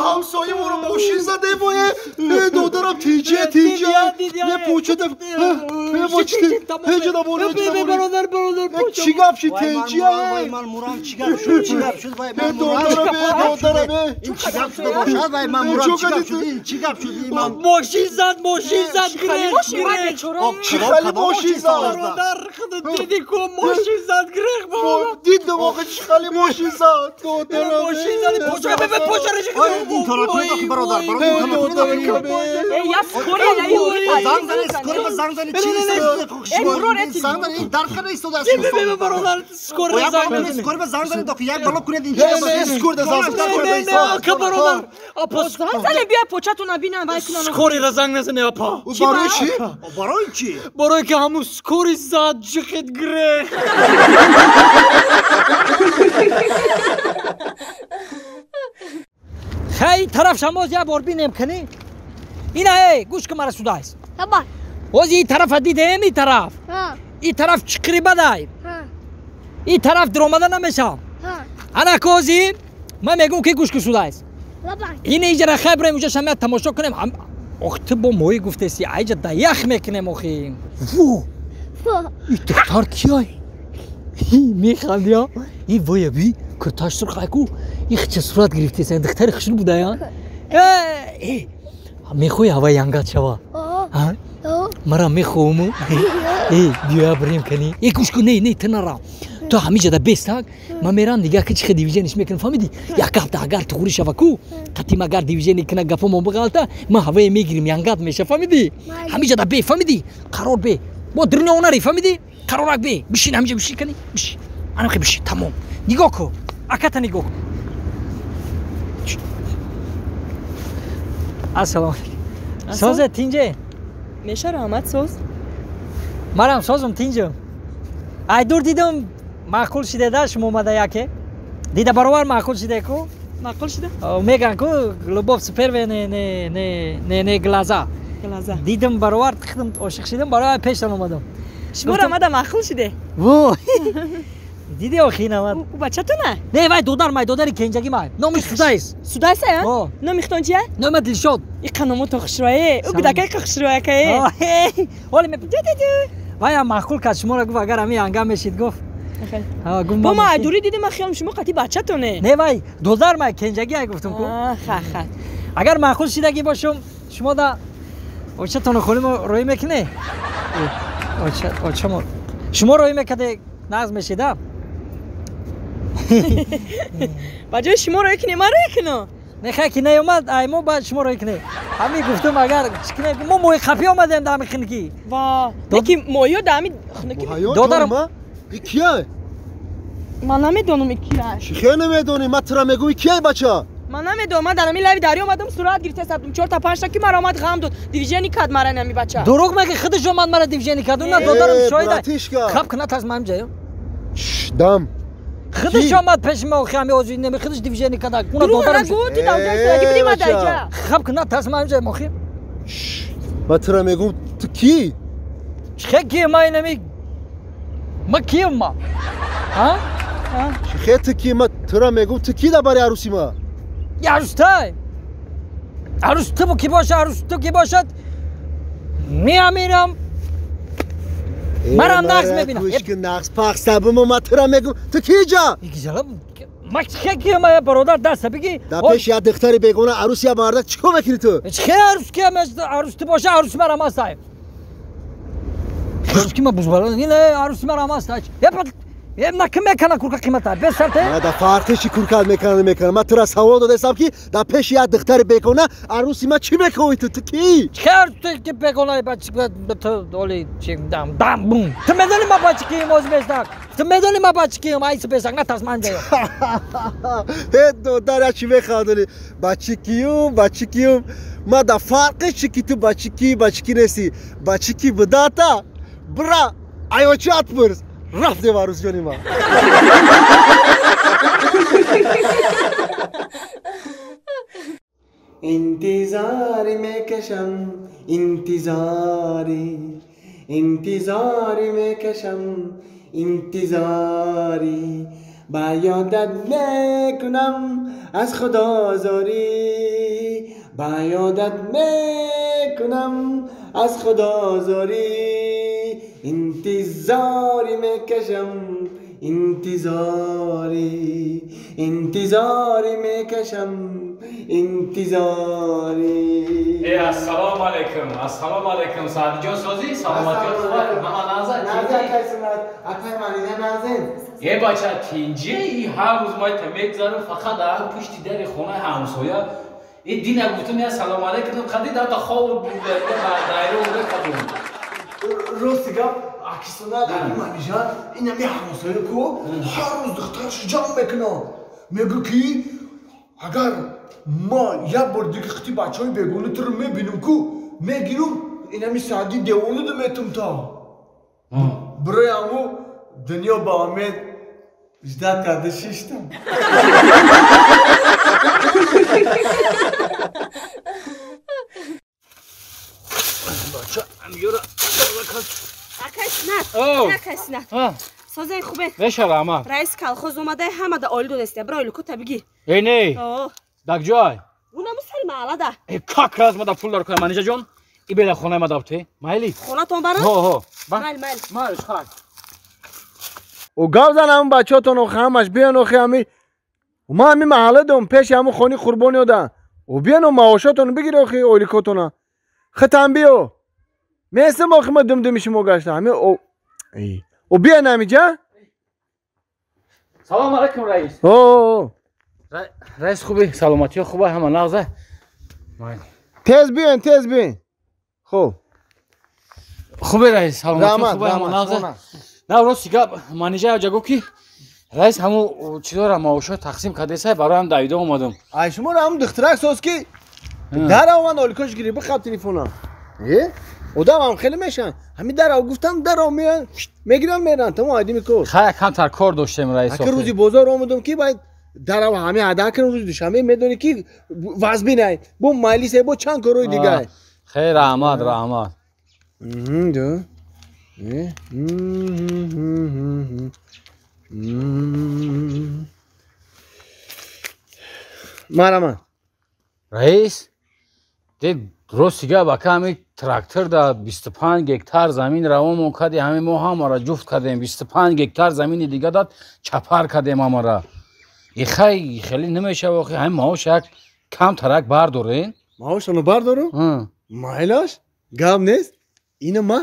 ҳамсоя моро мошин заде вое додарам тинҷия тинҷия не пучата чӣ гап шид тинҷия ман мурам чӣ гап шуд чӣ гап шуд вай ман мурам ин чӣ гап шуда бошад вай ман мурам чӣ гап шуд ин чӣ гап шуд ман мошин зад грех чӣ хали мошин зад бародар худат диди ку мошин зад грех бобо дидам охи чӣ хали мошин зад додарам мошин зад поча поча ин тора кунед охи бародар Эй, я скорая, я занг зани скорая занг зани чӣ занг зани ин дар кара истода аст бародар скорая занг зани скорая занг зани охи як бало кунед ин чӣ скорая занг зани бародар апа занг зани биё початона бинам вай кунам скорая занг назани апа барои чӣ барои чӣ барои ки ҳамун скорый зад ҷиқид грех хай тараф шамоз як бор бинем кани ина эй гӯш кун мара судайс оз и тарафа дидем и тараф и тараф чиқри бадай и тараф диромада намешавам ана кози ман мегӯм ки гӯш кун судайс ина иҷара хай бирем уҷа шамия тамошо кунем ох ту бо моҳӣ гуфтеси айҷа да ях мекунем охи во и духтар кияй механди а и воя би курташ сурх айку ихча сурат гирифтеса духтари хушрӯ будая мехоҳӣ ҳаваи янгат шава мара мехоҳуму биёя бирем кани э гӯш кун не не ту нара ту ҳамиҷада бестак ман мерам дига ки чихе дивижениш мекунам фаҳмидӣ як ҳафта агар туғрӣ шава ку қатим агар дивижени кина гапомон биғалта ман ҳавае мегирим янгат меша фаҳмидӣ ҳамиҷада бе фаҳмидӣ қарор бе бо дурниё нари фаҳмидӣ қарорак бе бишин ҳамиҷа бишин кани бишин анахе бишин тамом нигоҳ кун аката нигоҳ кун ассалому алайкум созе тинҷе меша раҳмат соз марам созум тинҷум ай дур дидум маъқул шидеда шумо омада яке дида баровар маъқул шиде ку маъқул шида меган ку любовь с первой не не не не не глаза глаза дидум баровар худам ошиқ шидам барои пештон омадам шумо омада маъқул шиде во диди охи инамад у бачатона не вай додар май додари кенҷагӣ май номиш судайс судайс а номи хитон чия номи дилшод иқа номо то хушрӯе ӯ гудакай қа хушрӯякае ҳоле вайам маъқул кард шуморо гуфт агар ҳамин янга мешид гуфт бо ма айдурӣ дидим ман хиёлам шумо қати бачатоне не вай додар май кенҷагӣ ай гуфтум ку ха агар маъқул шидагӣ бошум шумо да очатоно холимо роӣ мекунӣ очамо шумо роӣ мекарде нағз мешида ба ҷои шумо роӣ кунем ман роӣ кунам не хай ки наёмад ай мо баъд шумо роӣ кунем ҳамин гуфтум агар чӣ кунем мо моҳи қапӣ омадем да ҳами хунукӣ ва леки моҳиё да ҳами хунукӣ додарам и кия ман намедонам и кия чӣ хел намедонӣ ман тура мегӯм и кияй бача ман намедонам ман дар ҳамин лави дарё омадам сурат гирифта сабдум чорта панҷта ки мара омад ғам дод дивижени кард мара ин ҳами бача дурӯғ мегӣ худаш омад мара дивижени кард уна додарам шоҳида хаб кунад аз ман ҷаё дам худаш омад пеши ма охи ҳами озуи неми худаш дивижени карда уна додарам дурӯғ нагӯ ту давҷа будӣ ма даҷа хаб кунад аз ман ҷаё охи ман тура мегӯм ту кӣ чӣ ки ма инами ма кием ма а чӣ ту кӣ ма тура мегӯм ту кӣ дар бари арӯси ма арӯстай арӯс ту ки бошад арӯс ту ки бошад меамирам марам нағз мебинам нағз пахса бумо ма тура мегӯм ту ки ҷа ма чӣ ки ма бародар даста бигӣ дар пеши як духтари бегона арӯси як мардак чӣ кор мекунӣ ту чӣ арӯс ки арӯс ту боша арӯси марам ҳастай арӯс ки ма бузбала ин арӯси марам ҳастай на ким мекана курка қимата бесарте да фарқи чи курка мекана мекана ман тура савол додастам ки дар пеши як духтари бегона арӯси ман чӣ мекоҳӣ ту ту кӣ чӣ арӯси ки бегона бачи ту оли чи дам дам бум ту медонӣ ман бачи кием ози бесак ту медонӣ ман бачи кием айси бесак натарс ман ҷаё э додар я чӣ механдонӣ бачи киюм бачи киюм ман дар фарқи чи ки ту бачи ки бачи ки нестӣ бачи ки будата бира аёчиат пурс рафтем арӯсҷони ман интизори мекашам интизори Интизорӣ мекашам, интизорӣ ба ёдат мекунам аз худо зорӣ, ба ёдат мекунам аз худо зорӣ. Интизорӣ мекашам, интизорӣ, интизорӣ мекашам, интизорӣ. Э, ассалому алайкум, ассалому алайкум, Саъдиҷон, созӣ? Саломатият хуб? Ҳама назар? Назар кайсунат, акай Манижа назин. Э бача, тинҷе, и ҳар рӯз май та мегзарам, фақат дар пушти дари хонаи ҳамсоя. И дина гуфтум, я салому алайкум, қади дата хоб дайра уда кадум. Рости гап, акисунат, аки Манижа, ин ами ҳамсоя ку ҳар рӯз духтараш ҷамъ мекунад. Мегӯ ки агар ма як бор дига хити бачаҳои бегона туро мебинам ку, мегирам инами Саъди девона метум та. Барои ҳаму дунё ба умед ждат карда шиштам. Бача, амёра Акай Сунат, акай Сунат. Созаи хубе. Мешава ама. Раис колхоз омада ҳама да оили додест. Бро оили кута бигир. Эй не. Дак ҷой. Унаму сари маҳалла да. Э как раз мада пул дар кунам Манижа ҷон. И бела хонаи ма дабте. Майли. Хонатон барам? Ҳо ҳо. Майл майл. Майл хай. О гав зан ҳамун бачаҳотон охи ҳамаш биён охи ҳами. Ма ҳами маҳалла дом пеши ҳамун хони қурбони ода. О биён маошотон бигир охи ойликотона. Хитам биё. Местам охи ма думдуми шумо гашта. Ҳами о О биён ҳамиҷа? Салом алайкум раис. О. Раис хуби, саломатиё хуба, ҳама нағза. Тез биён, тез биён. Хуб. Хубе раис, саломатиё хуба, ҳама нағза. На рости гап, Манижа ҷа гуфт ки раис ҳаму чизора маошо тақсим кардесай, бароям давида омадам. Ай шуморо ҳамун духтарак соз ки дар омад оликош гири бихаб телефонам. Э? Одам ҳам хеле мешан. Ҳами дарав гуфтам, дарав меян, мегирам меран, тамом айдими кор. Хай камтар кор доштем раис. Ака рӯзи бозор омадам ки баъд дарав ҳами ада кунам рӯзи душанбе медонӣ ки вазбинай. Бо майлисе бо чанд корҳои дигар. Хей раҳмат, раҳмат. Марама. Раис, де рости гап ака ҳами трактор да 25 гектар замин равонмон кардем, ҳами мо ҳамаро ҷуфт кардем, 25 гектар замини дига дад чапар кардем ҳамаро. Ихай хеле намешава охи, ҳами маош як камтарак бардорен. Маошану бардору? Майлаш? Гап нест? Ина ма?